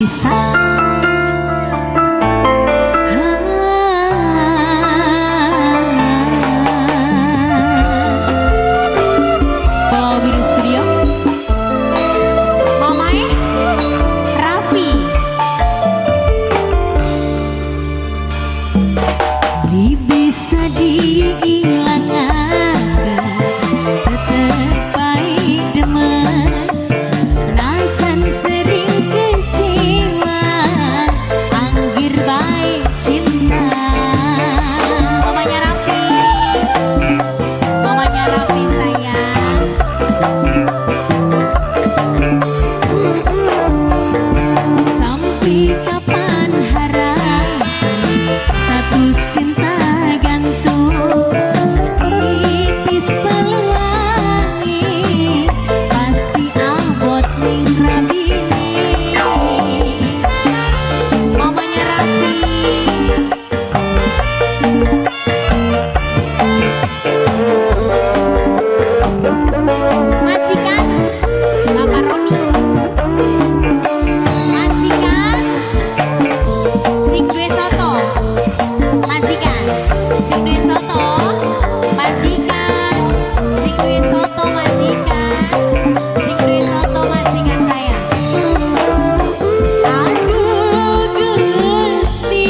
Bisa. Pulau Biru Studio. Mamae Raffi. Beli bisa diilangaken, tetep bae demen. Najan sering kecewa, anggir bae cinta. Mamanya Raffi, mamanya Raffi sayang. Sampai kapan harapan status cinta gantung, tipis peluange, pasti abot ning rabine. Mamanya Raffi. Majikan Bapak Roni. Majikan sing duwe soto. Majikan sing duwe soto. Majikan sing duwe soto, majikan sing duwe soto, majikan saya. Aduh Gusti,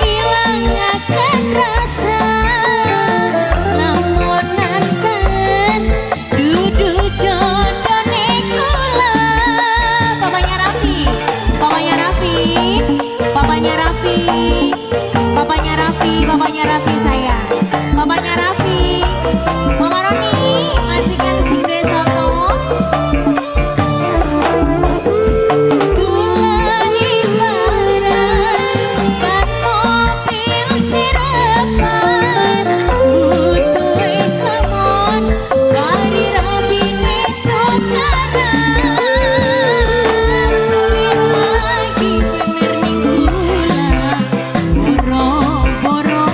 ilangaken rasa lamun nanten dudu jodone kula. Papanya Raffi, papanya Raffi, papanya Raffi, papanya Raffi, papanya Raffi sayang, papanya Raffi, Mama Roni, majikan sing duwe soto. Kula ibarat ban mobil serepan, butuhe klamon kari rabine tukaran. Lagi bener ning kula, boro-boro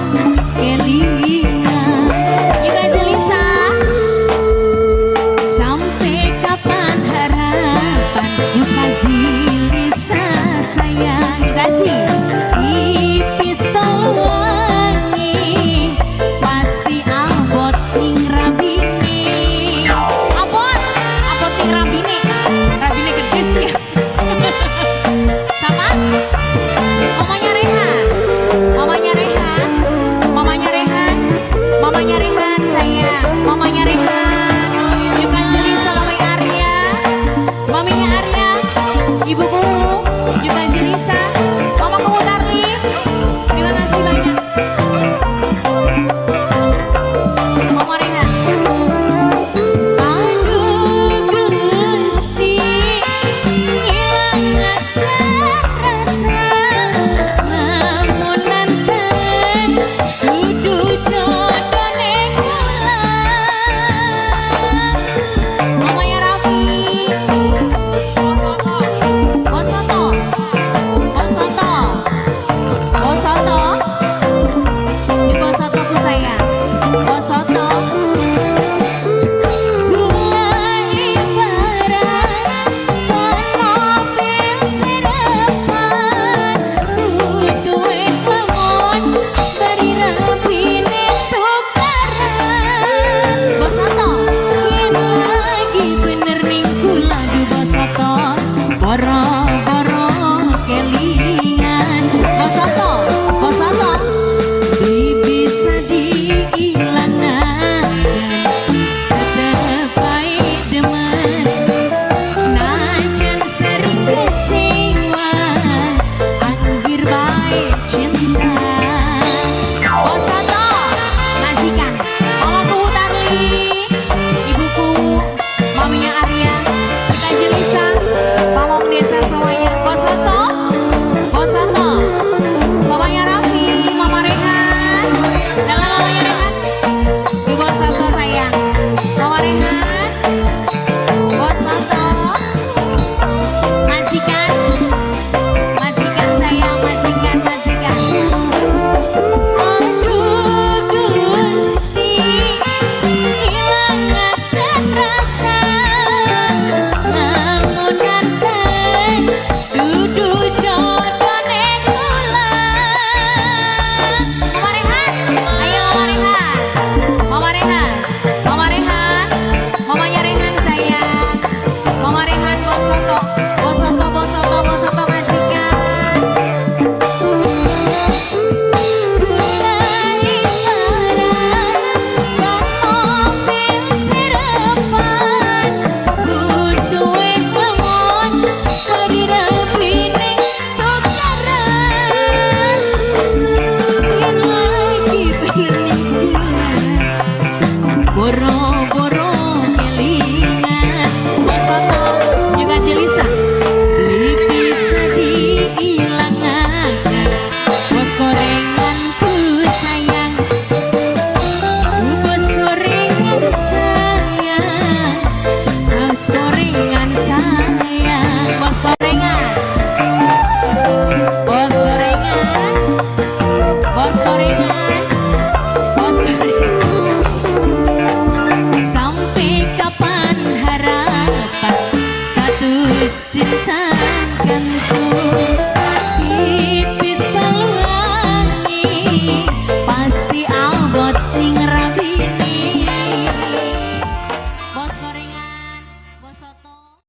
Wis cinta gantung.